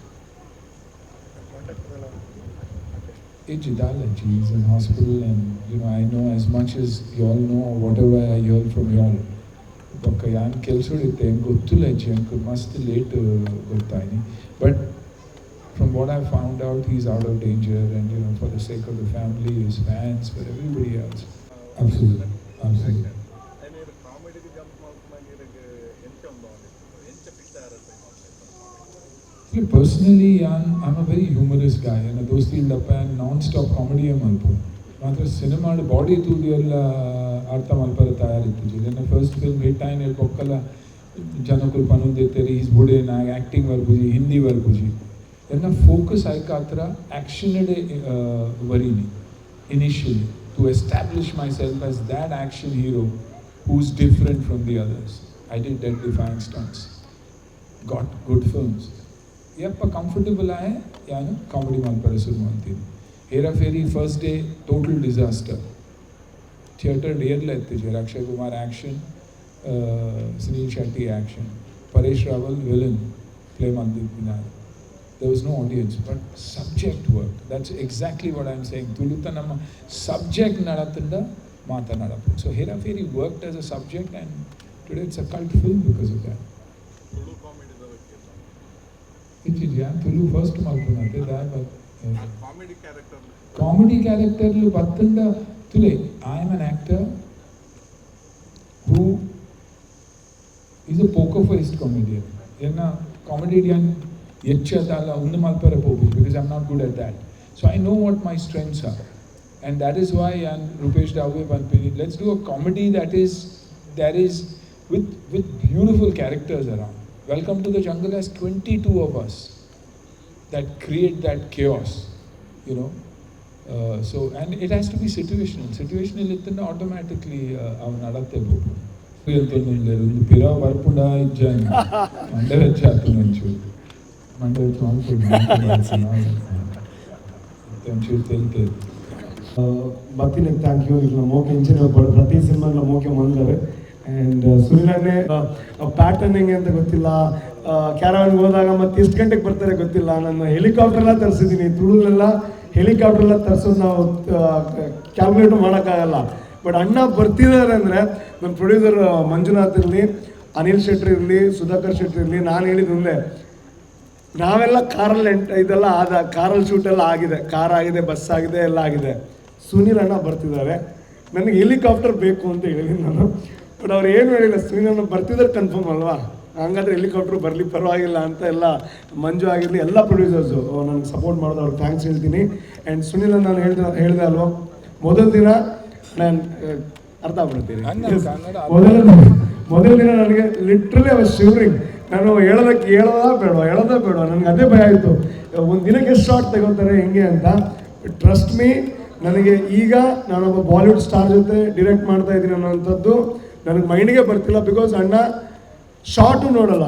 Speaker 2: ಇಜ್ಜಿ ದಾಲಜ್ಜಿ, he's in hospital, and I know as much as you all know, whatever I hear from you all. ಬೊಕ್ಕ ಯಾನ್ ಕೆಲ್ಸಡಿತ್ತೆ, ಗೊತ್ತಿಲ್ಲ ಇಜ್ಜಿ ಅಂಕ್, ಮಸ್ತ್ late ಗೊತ್ತಾಯ್ನಿ. But from what I found out, he's out of danger, and for the sake of the family, his fans, for everybody else. Absolutely, absolutely.
Speaker 5: ಕಾಮಿಡಿಗೆ jump ಮಲ್ಪುನ ಎಂಚ ಉಂಡು ಎಂಚ picture?
Speaker 2: See, personally, I'm a very humorous guy. And ದೋಸ್ತಿ ಇಲ್ಲಪ್ಪ non stop ಕಾಮಿಡಿಯೇ ಮಲ್ಪು. ಮಾತ್ರ ಸಿನಿಮಾಡ್ ಬಾಡಿ ತೂದು ಎಲ್ಲ ಅರ್ಥ ಮಲ್ಪರೆ ತಯಾರಿತ್ತು. ನನ್ನ ಫಸ್ಟ್ ಫಿಲ್ಮ್ ಹಿಟ್ ಆಯ್ನ ಬೊಕ್ಕಲ ಜನಕುಲು ಪನೊಂದಿತ್ತೇರಿ, is ಬುಡೆ ನಾ ಆ್ಯಕ್ಟಿಂಗ್ ಬರ್ಪುಜಿ, ಹಿಂದಿ ಬರ್ಪುಜಿ. ಎನ್ನ ಫೋಕಸ್ ಆಯ್ಕಾತ್ರ ಆ್ಯಕ್ಷನ್ ವರೀನಿ initially, to establish myself as that action hero who's different from the others. I did death defying stunts, got good films. ಯಪ್ಪ ಕಂಫರ್ಟಬಲ್ ಆಯೆ ಯಾನು ಕಾಮಿಡಿ ಮಲ್ಪರೆ ಶುರು ಮಾಡ್ತೀನಿ. Hera Pheri first day total disaster. Theatre ಏರ್ಲ ಇತ್ತಿಜೆರ್. Akshay Kumar action, Sunil Shetty action, Paresh Rawal villain play ಮಾಡ್ದಿತ್ತಿನ. There was no audience, but subject worked. That's exactly what I'm saying. ತುಳುತ ನಮ್ಮ subject ನಡತಂಡ ಮಾತ ನಡಪು. So Hera Pheri worked as a subject, and today it's a cult film because of that.
Speaker 5: Tulu ಕಾಮಿಡಿದ ಬಗ್ಗೆ?
Speaker 2: ಇಚ್ಚಿದ್ಯಾ Tulu first ಮಲ್ಪುನತೆ ದಾಯ.
Speaker 5: Comedy character.
Speaker 2: Comedy ಕ್ಯಾರೆಕ್ಟರ್ಲು ಬತ್ತಂಡ ತುಲೆ, I am an actor who is a poker faced comedian. ಎನ್ನ comedian ಹೆಚ್ಚು ದಾಲ ಉಂದು ಮಲ್ಪರೆ ಪೋಪುಜಿ, because I am not good at that. So I know what my strengths are, and that is why ಯಾನ್ Rupesh ಡಾವೆ ಪನ್ಪಿನಿ, let's do a comedy that is with beautiful characters around. Welcome to the Jungle has 22 of us that create that chaos. So, and it has to be situational. Situational ಇತ್ತಂದ್ರೆ automatically ಅವು ನಡತ್ತೆ ಬೋಪು. ಎಂತೊಂದುಲ್ಲೆರ್ ಉಂದು ಪಿರ ಬರ್ಪುಂಡ ಇಜ್ಜ ಮಂಡೆ ವೆಚ್ಚ ಆತುಂಡು ಒಂಚೂರು ಮಂಡೆ ವೆಚ್ಚ ಮಲ್ಪೊಡು ಒಂಚೂರು ತೆಲ್ತೇರು.
Speaker 1: ಬತ್ತಿನಕ್ಕೆ thank you. ಇಲ್ಲ ಮೋಕೆ ಇಂಚಿನ ಪ್ರತಿ ಸಿನಿಮಾಗಳ ಮೋಕೆ ಮಂದರು. ಆ್ಯಂಡ್ ಸುನಿಲನ್ನೇ ಪ್ಯಾಟರ್ನ್ ಹೆಂಗೆ ಅಂತ ಗೊತ್ತಿಲ್ಲ. ಕ್ಯಾರವನ್ಗೆ ಹೋದಾಗ ಮತ್ತೆ ಎಷ್ಟು ಗಂಟೆಗೆ ಬರ್ತಾರೆ ಗೊತ್ತಿಲ್ಲ. ನಾನು ಹೆಲಿಕಾಪ್ಟರ್ ಎಲ್ಲ ತರಿಸಿದ್ದೀನಿ. ತುಳುಲೆಲ್ಲ ಹೆಲಿಕಾಪ್ಟರ್ ಎಲ್ಲ ತರಿಸೋದು ನಾವು ಕ್ಯಾಲ್ಕುಲೇಟು ಮಾಡೋಕ್ಕಾಗಲ್ಲ. ಬಟ್ ಅಣ್ಣ ಬರ್ತಿದ್ದಾರೆ ಅಂದರೆ ನಮ್ಮ ಪ್ರೊಡ್ಯೂಸರ್ ಮಂಜುನಾಥ್ ಇರಲಿ, ಅನಿಲ್ ಶೆಟ್ಟಿ ಇರಲಿ, ಸುಧಾಕರ್ ಶೆಟ್ಟಿ ಇರಲಿ, ನಾನು ಹೇಳಿದ್ದು ಒಂದೇ. ನಾವೆಲ್ಲ ಕಾರಲ್ಲಿ ಎಂಟ್ ಇದೆಲ್ಲ ಆದ, ಕಾರಲ್ಲಿ ಶೂಟ್ ಎಲ್ಲ ಆಗಿದೆ, ಕಾರ್ ಆಗಿದೆ, ಬಸ್ ಆಗಿದೆ, ಎಲ್ಲ ಆಗಿದೆ. ಸುನೀಲ್ ಅಣ್ಣ ಬರ್ತಿದ್ದಾರೆ, ನನಗೆ ಹೆಲಿಕಾಪ್ಟರ್ ಬೇಕು ಅಂತ ಹೇಳಿದ್ದೀನಿ ನಾನು. ಬಟ್ ಅವ್ರು ಏನು ಹೇಳಿಲ್ಲ. ಸುನೀಲ್ ಅಣ್ಣ ಬರ್ತಿದ್ದಾರೆ ಕನ್ಫರ್ಮ್ ಅಲ್ವಾ, ಹಂಗಾದ್ರೆ ಹೆಲಿಕಾಪ್ಟರ್ ಬರಲಿ, ಪರವಾಗಿಲ್ಲ ಅಂತ. ಎಲ್ಲ ಮಂಜು ಆಗಿರಲಿ, ಎಲ್ಲ ಪ್ರೊಡ್ಯೂಸರ್ಸು ನನಗೆ ಸಪೋರ್ಟ್ ಮಾಡೋದು, ಅವ್ರಿಗೆ thanks ಹೇಳ್ತೀನಿ. ಆ್ಯಂಡ್ ಸುನೀಲ್ ಅಣ್ಣ, ನಾನು ಹೇಳ್ದೆ ಹೇಳಿದೆ ಅಲ್ವಾ, ಮೊದಲ ದಿನ ನಾನು ಅರ್ಥ ಆಗ್ಬಿಡ್ತೀನಿ.
Speaker 2: ಕನ್ನಡ, ಕನ್ನಡ.
Speaker 1: ಮೊದಲ ಮೊದಲ ದಿನ ನನಗೆ ಲಿಟ್ರಲಿ ಅವ ಶಿವರಿಂಗ್. ನಾನು ಹೇಳೋದಕ್ಕೆ ಹೇಳೋದಾ ಬೇಡವಾ, ಹೇಳೋದಾ ಬೇಡವಾ, ನನಗೆ ಅದೇ ಭಯ ಆಯಿತು. ಒಂದು ದಿನಕ್ಕೆ ಎಷ್ಟು ಶಾಟ್ ತಗೋತಾರೆ, ಹೆಂಗೆ ಅಂತ. ಟ್ರಸ್ಟ್ ಮೀ, ನನಗೆ ಈಗ ನಾನೊಬ್ಬ ಬಾಲಿವುಡ್ ಸ್ಟಾರ್ ಜೊತೆ ಡಿರೆಕ್ಟ್ ಮಾಡ್ತಾ ಇದ್ದೀನಿ ಅನ್ನೋವಂಥದ್ದು ನನಗೆ ಮೈಂಡಿಗೆ ಬರ್ತಿಲ್ಲ. Because ಅಣ್ಣ ಶಾಟು ನೋಡಲ್ಲ.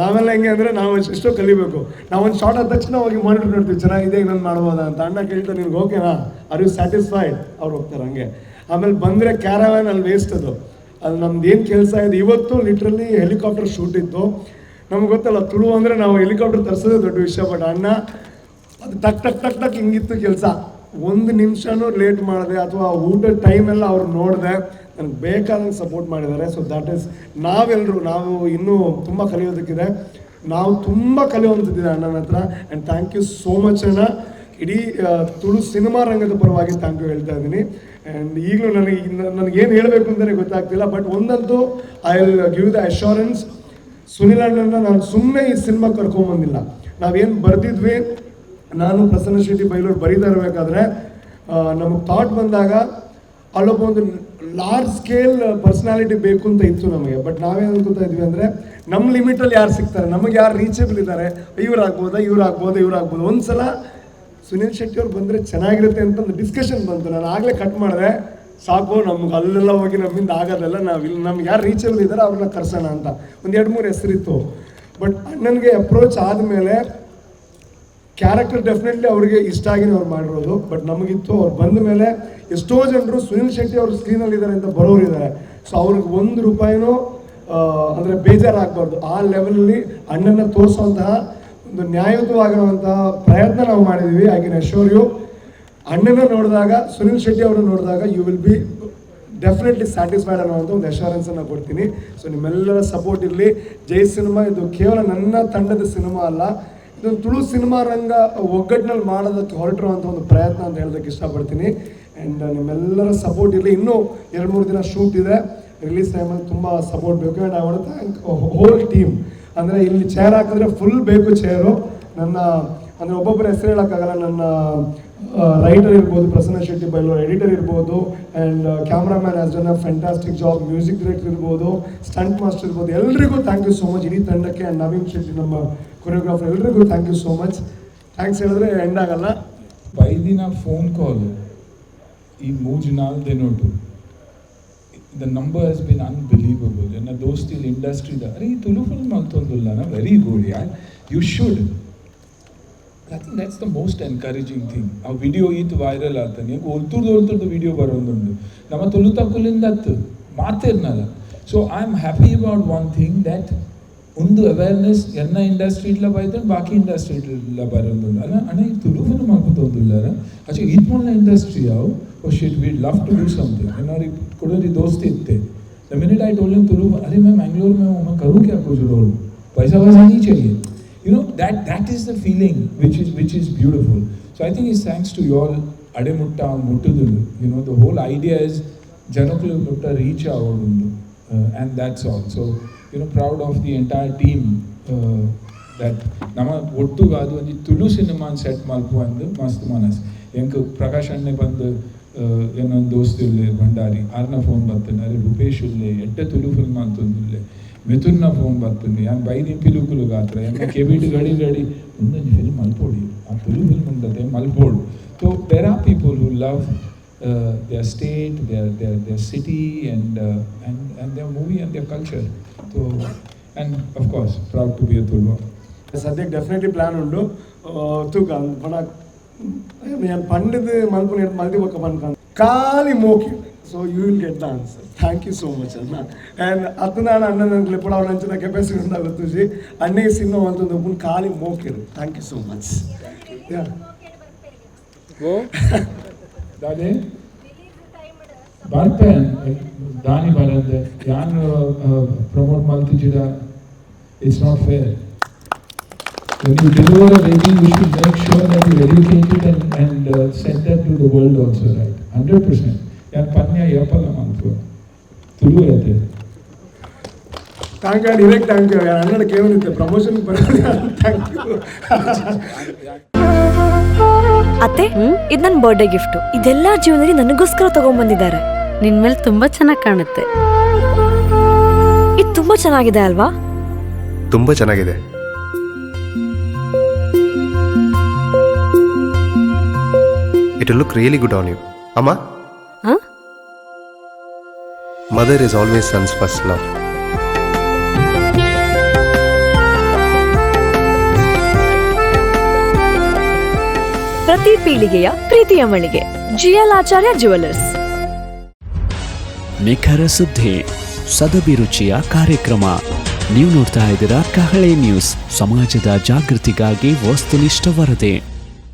Speaker 1: ನಾವೆಲ್ಲ ಹೆಂಗೆ ಅಂದರೆ, ನಾವು ಎಷ್ಟೋ ಕಲಿಬೇಕು. ನಾವೊಂದು ಶಾಟ್ ಆದ ತಕ್ಷಣ ಹೋಗಿ ಮಾನಿಟರ್ ನೋಡ್ತೀವಿ, ಚೆನ್ನಾಗಿದೆ, ಇನ್ನೊಂದು ಮಾಡ್ಬೋದಾ ಅಂತ. ಅಣ್ಣ ಕೇಳ್ತಾರೆ, "ನಿನ್ಗೆ ಓಕೆನಾ? Are you satisfied?" ಅವ್ರು ಹೋಗ್ತಾರೆ ಹಂಗೆ. ಆಮೇಲೆ ಬಂದರೆ ಕ್ಯಾರವ್ಯಾನ್ ಅಲ್ಲಿ ವೇಸ್ಟ್ ಅದು. ಅಲ್ಲಿ ನಮ್ದು ಏನು ಕೆಲಸ ಇದೆ? ಇವತ್ತು literally helicopter shoot ಇತ್ತು. ನಮ್ಗೆ ಗೊತ್ತಲ್ಲ, ತುಳು ಅಂದರೆ ನಾವು ಹೆಲಿಕಾಪ್ಟರ್ ತರಿಸೋದೇ ದೊಡ್ಡ ವಿಷಯ. ಬಟ್ ಅಣ್ಣ ಅದು ಟಕ್ ಟಕ್ ಟಕ್ ಟಕ್ ಹಿಂಗಿತ್ತು ಕೆಲಸ. ಒಂದು ನಿಮಿಷನೂ ಲೇಟ್ ಮಾಡದೆ ಅಥವಾ ಊಟದ ಟೈಮೆಲ್ಲ ಅವ್ರು ನೋಡಿದೆ ನನಗೆ ಬೇಕಾದಂಗೆ ಸಪೋರ್ಟ್ ಮಾಡಿದ್ದಾರೆ. So that is ನಾವೆಲ್ಲರೂ, ನಾವು ಇನ್ನೂ ತುಂಬ ಕಲಿಯೋದಕ್ಕಿದೆ. ನಾವು ತುಂಬ ಕಲಿಯುವಂಥದ್ದಿದೆ ಅಣ್ಣನ ಹತ್ರ. And thank you so much ಅಣ್ಣ. ಇಡೀ ತುಳು ಸಿನಿಮಾ ರಂಗದ ಪರವಾಗಿ thank you ಹೇಳ್ತಾ ಇದ್ದೀನಿ. ಆ್ಯಂಡ್ ಈಗಲೂ ನನಗೆ ನನಗೇನು ಹೇಳಬೇಕು ಅಂತಲೇ ಗೊತ್ತಾಗ್ತಿಲ್ಲ. ಬಟ್ ಒಂದಂತೂ I will give the assurance, Sunil ಅಣ್ಣನ ನಾನು ಸುಮ್ಮನೆ ಈ ಸಿನಿಮಾ ಕರ್ಕೊಂಬಂದಿಲ್ಲ. ನಾವೇನು ಬರೆದಿದ್ವಿ, ನಾನು ಪ್ರಸನ್ನ ಶೆಟ್ಟಿ ಬೈಲೂರು ಬರೀತಾ ಇರಬೇಕಾದ್ರೆ ನಮಗೆ ಥಾಟ್ ಬಂದಾಗ ಅಲ್ಲೊಬ್ಬ ಒಂದು large scale personality ಬೇಕು ಅಂತ ಇತ್ತು ನಮಗೆ. ಬಟ್ ನಾವೇನು ಅನ್ಕೋತಾ ಇದ್ವಿ ಅಂದರೆ, ನಮ್ಮ ಲಿಮಿಟಲ್ಲಿ ಯಾರು ಸಿಗ್ತಾರೆ, ನಮಗೆ ಯಾರು ರೀಚೇಬಲ್ ಇದ್ದಾರೆ, ಇವ್ರು ಆಗ್ಬೋದಾ, ಇವ್ರು ಆಗ್ಬೋದಾ, ಇವ್ರು ಆಗ್ಬೋದು. ಒಂದ್ಸಲ ಸುನೀಲ್ ಶೆಟ್ಟಿ ಅವ್ರು ಬಂದರೆ ಚೆನ್ನಾಗಿರುತ್ತೆ ಅಂತ ಒಂದು ಡಿಸ್ಕಷನ್ ಬಂತು. ನಾನು ಆಗಲೇ ಕಟ್ ಮಾಡಿದೆ, ಸಾಕು, ನಮ್ಗೆ ಅಲ್ಲೆಲ್ಲ ಹೋಗಿ ನಮ್ಮಿಂದ ಆಗೋದಲ್ಲ, ನಾವು ಇಲ್ಲಿ ನಮ್ಗೆ ಯಾರು ರೀಚೇಬಲ್ ಇದ್ದಾರೆ ಅವ್ರನ್ನ ಕರ್ಸೋಣ ಅಂತ ಒಂದು ಎರಡು ಮೂರು ಹೆಸರಿತ್ತು. ಬಟ್ ಅಣ್ಣನಿಗೆ ಅಪ್ರೋಚ್ ಆದಮೇಲೆ ಕ್ಯಾರೆಕ್ಟರ್ ಡೆಫಿನೆಟ್ಲಿ ಅವ್ರಿಗೆ ಇಷ್ಟ ಆಗಿನೇ ಅವ್ರು ಮಾಡಿರೋದು. ಬಟ್ ನಮಗಿತ್ತು, ಅವ್ರು ಬಂದ ಮೇಲೆ ಎಷ್ಟೋ ಜನರು ಸುನೀಲ್ ಶೆಟ್ಟಿ ಅವರು ಸ್ಕ್ರೀನಲ್ಲಿ ಇದ್ದಾರೆ ಅಂತ ಬರೋರು ಇದ್ದಾರೆ. ಸೊ ಅವ್ರಿಗೆ 1 ರೂಪಾಯಿನೂ ಅಂದರೆ ಬೇಜಾರಾಗಬಾರ್ದು. ಆ ಲೆವೆಲಲ್ಲಿ ಅಣ್ಣನ ತೋರಿಸುವಂತಹ ಒಂದು ನ್ಯಾಯಯುತವಾಗಿರುವಂತಹ ಪ್ರಯತ್ನ ನಾವು ಮಾಡಿದ್ದೀವಿ. I can assure you, ಅಣ್ಣನ ನೋಡಿದಾಗ, ಸುನೀಲ್ ಶೆಟ್ಟಿ ಅವರನ್ನು ನೋಡಿದಾಗ you will be definitely satisfied ಅನ್ನೋವಂಥ ಒಂದು ಅಶ್ಯೂರೆನ್ಸನ್ನು ಕೊಡ್ತೀನಿ. ಸೊ ನಿಮ್ಮೆಲ್ಲರ ಸಪೋರ್ಟ್ ಇರಲಿ. ಜೈ ಸಿನಿಮಾ ಇದು ಕೇವಲ ನನ್ನ ತಂಡದ ಸಿನಿಮಾ ಅಲ್ಲ, ಇದೊಂದು ತುಳು ಸಿನಿಮಾ ರಂಗ ಒಗ್ಗಟ್ಟಿನಲ್ಲಿ ಮಾಡೋದಕ್ಕೆ ಹೊರಟಿರುವಂಥ ಒಂದು ಪ್ರಯತ್ನ ಅಂತ ಹೇಳೋದಕ್ಕೆ ಇಷ್ಟಪಡ್ತೀನಿ. ಆ್ಯಂಡ್ ನಿಮ್ಮೆಲ್ಲರ ಸಪೋರ್ಟ್ ಇರಲಿ. ಇನ್ನೂ 2-3 ದಿನ ಶೂಟ್ ಇದೆ. ರಿಲೀಸ್ ಟೈಮಲ್ಲಿ ತುಂಬ ಸಪೋರ್ಟ್ ಬೇಕು. And I want thank whole team. ಅಂದರೆ ಇಲ್ಲಿ ಚೇರ್ ಹಾಕಿದ್ರೆ ಫುಲ್ ಬೇಕು ಚೇರು. ನನ್ನ ಅಂದರೆ ಒಬ್ಬೊಬ್ಬರ ಹೆಸರು ಹೇಳೋಕ್ಕಾಗಲ್ಲ. ನನ್ನ ರೈಟರ್ ಇರ್ಬೋದು, ಪ್ರಸನ್ನ ಶೆಟ್ಟಿ ಬೈಲೂರು ಎಡಿಟರ್ ಇರ್ಬೋದು, and cameraman has done a fantastic job, music director ಇರ್ಬೋದು, ಸ್ಟಂಟ್ ಮಾಸ್ಟರ್ ಇರ್ಬೋದು, ಎಲ್ರಿಗೂ thank you so much, ಇಡೀ ತಂಡಕ್ಕೆ. ಆ್ಯಂಡ್ ನವೀನ್ ಶೆಟ್ಟಿ ನಮ್ಮ ಕೊರಿಯೋಗ್ರಾಫರ್, ಎಲ್ರಿಗೂ thank you so much. Thanks ಹೇಳಿದ್ರೆ ಎಂಡ್ ಆಗಲ್ಲ.
Speaker 2: ಬೈದಿನ ಫೋನ್ ಕಾಲ್ ಈ ಮೂಜ್ ನಾಲ್ ದಿನೊಟು the number has been unbelievable. ಎನ್ನ ದೋಸ್ತಿಲ್ ಇಂಡಸ್ಟ್ರಿದ, ಅರೆ, ಈ ತುಳು ಫಿಲ್ಮ್ ಮಲ್ತೊಂದುಲ್ಲ, ವೆರಿ ಗುಡ್ ಯಾರ್, you should. I think that's the most encouraging thing. ಆ ವಿಡಿಯೋ ಈತ್ ವೈರಲ್ ಆತನೆ ಒಲ್ತುರ್ದು ಒಲ್ತುರ್ದು ವಿಡಿಯೋ ಬರೋದುಂಡು ನಮ್ಮ ತುಳು ತಕ್ಕುಲಿಂದ ಅತ್ತು ಮಾತಿರ್ನಲ್ಲ. So I am happy about one thing, that ಒಂದು ಅವೇರ್ನೆಸ್ ಎನ್ನ ಇಂಡಸ್ಟ್ರಿ ಇಡ್ಲ ಬೈತಂಡು, ಬಾಕಿ ಇಂಡಸ್ಟ್ರಿ ಇಡ್ಲ ಬರೋದುಂಡು. ಅಲ್ಲ ಅಣ್ಣ, ಈ ತುಳು ಫಿಲ್ಮ್ ಮಲ್ಪತೊಂದುಲ್ಲಾರ, ಅಚ್ಚೆ ಈತ್ ಮೊಲ್ಲ ಇಂಡಸ್ಟ್ರಿ ಅವು, oh shit, we love to do something. ಏನಾರು ಕೊಡೋರಿ ದೋಸ್ತಿ ಇತ್ತೆ. The minute I told him Tulu, "अरे, मैं बैंगलोर में हूँ, मैं करूँ क्या कुछ रोल? पैसा वैसा नहीं चाहिए." That is the feeling which is beautiful. So I think it's thanks to you all ಅಡೆ ಮುಟ್ಟ ಮುಟ್ಟುದು. The whole idea is ಜನಕ್ಕುಲು ಮುಟ್ಟ ರೀಚ್ ಆವೊಂದು, and that's all. So proud of the entire team that ನಮ್ಮ ಒಟ್ಟುಗಾದು ಒಂಜಿ ತುಳು ಸಿನಿಮಾನ್ ಸೆಟ್ ಮಲ್ಪು ಅಂದ್ ಮಸ್ತ್ ಮನಸ್. ಎಂಕ್ ಪ್ರಕಾಶ್ ಅಣ್ಣೆ ಬಂದು, ಏನೊಂದು ದೋಸ್ತ್ ಇಲ್ಲೆ ಭಂಡಾರಿ, ಆರ್ನ ಫೋನ್ ಬರ್ತೇನೆ, ಅರೆ ರೂಪೇಶ್ ಇಲ್ಲೆ, ಎಡ್ಡೆ ತುಳು ಫಿಲ್ಮ್ ಅಂತಂದುಲ್ಲೆ. ಮಿಥುನ್ನ ಫೋನ್ ಬರ್ತದೆ. ಯಾನ್ ಬೈದಿನ ಪಿಲುಕುಲು ಗಾತ್ರ ಎನ್ನ ಕೆಬಿಟ್ ಗಡಿ ಗಡಿ ಒಂದೊಂದು ಫಿಲ್ಮ್ ಮಲ್ಪೋಡಿ, ಆ ತುಳು ಫಿಲ್ಮ್ ಉಂಡತೆ ಮಲ್ಪೋಡು. So there are people who love their state, their their their city and and and their movie and their culture. So, and of course, proud to be a Tulwa.
Speaker 1: ಸದ್ಯಕ್ಕೆ definitely plan ಉಂಡು. ತೂಕ ಪಣ ಯಾನ್ ಪಂಡದ್ ಮಲ್ಪುನ ಮಲ್ದಿ ಬೊಕ್ಕ ಪನ್ಕ ಖಾಲಿ ಮೋಕೆ. So you will get the answer. Thank you so much ಅಣ್ಣ. ಆ್ಯಂಡ್ ಅತ್ತನಾನ ಅಣ್ಣನ ಲೆಪ್ಪಡ ಅಂಚಿನ ಕೆಪಾಸಿಟಿ ಉಂಡ ಗೊತ್ತುಜಿ. ಅಣ್ಣಗೆ ಸಿನಿಮಾ ಮಲ್ತೊಂದು ಉಪ್ಪುನ ಖಾಲಿ ಮೋಕೆಡ್. Thank you so much. Yeah.
Speaker 2: ಓ ದಾದೆ ಬರ್ಪೆ ದಾನಿ ಬರಂದೆ ಯಾನ್ promote ಮಲ್ತಿಜಿಡ, it's not fair. When you deliver a baby, you should make sure that you educate it and send that to the world also, right? 100%. ಯಾನ್ ಪನ್ಯ ಏಪಲ ಮಲ್ಪು Tulu ಅತೆ.
Speaker 1: Thank you direct, thank you. ಅಣ್ಣನ ಕೇವಲ promotion. Thank you.
Speaker 6: ಅತ್ತೆ, ಇದು ನನ್ನ birthday gift. ಇದೆಲ್ಲ ಜೀವನದಲ್ಲಿ ನನಗೋಸ್ಕರ ತಗೊಂಡ್ಬಂದಿದ್ದಾರೆ.
Speaker 7: ನಿನ್ ಮೇಲೆ ತುಂಬಾ ಚೆನ್ನಾಗಿ ಕಾಣುತ್ತೆ.
Speaker 6: ಇದು ತುಂಬಾ ಚೆನ್ನಾಗಿದೆ ಅಲ್ವಾ?
Speaker 8: ತುಂಬ ಚೆನ್ನಾಗಿದೆ. It look really good on you ಅಮ್ಮ.
Speaker 6: ಹಾ?
Speaker 8: Mother is always son's first love.
Speaker 6: ಪ್ರತಿ ಪೀಳಿಗೆಯ ಪ್ರೀತಿಯ ಮಳಿಗೆ, ಜಿಎಲ್ ಆಚಾರ್ಯ ಜುವೆಲ್ಲರ್ಸ್.
Speaker 9: ನಿಖರ ಸುದ್ದಿ, ಸದಭಿರುಚಿಯ ಕಾರ್ಯಕ್ರಮ. ನೀವು ನೋಡ್ತಾ ಇದ್ದೀರಾ ಕಹಳೆ ನ್ಯೂಸ್, ಸಮಾಜದ ಜಾಗೃತಿಗಾಗಿ ವಸ್ತುನಿಷ್ಠ ವರದಿ.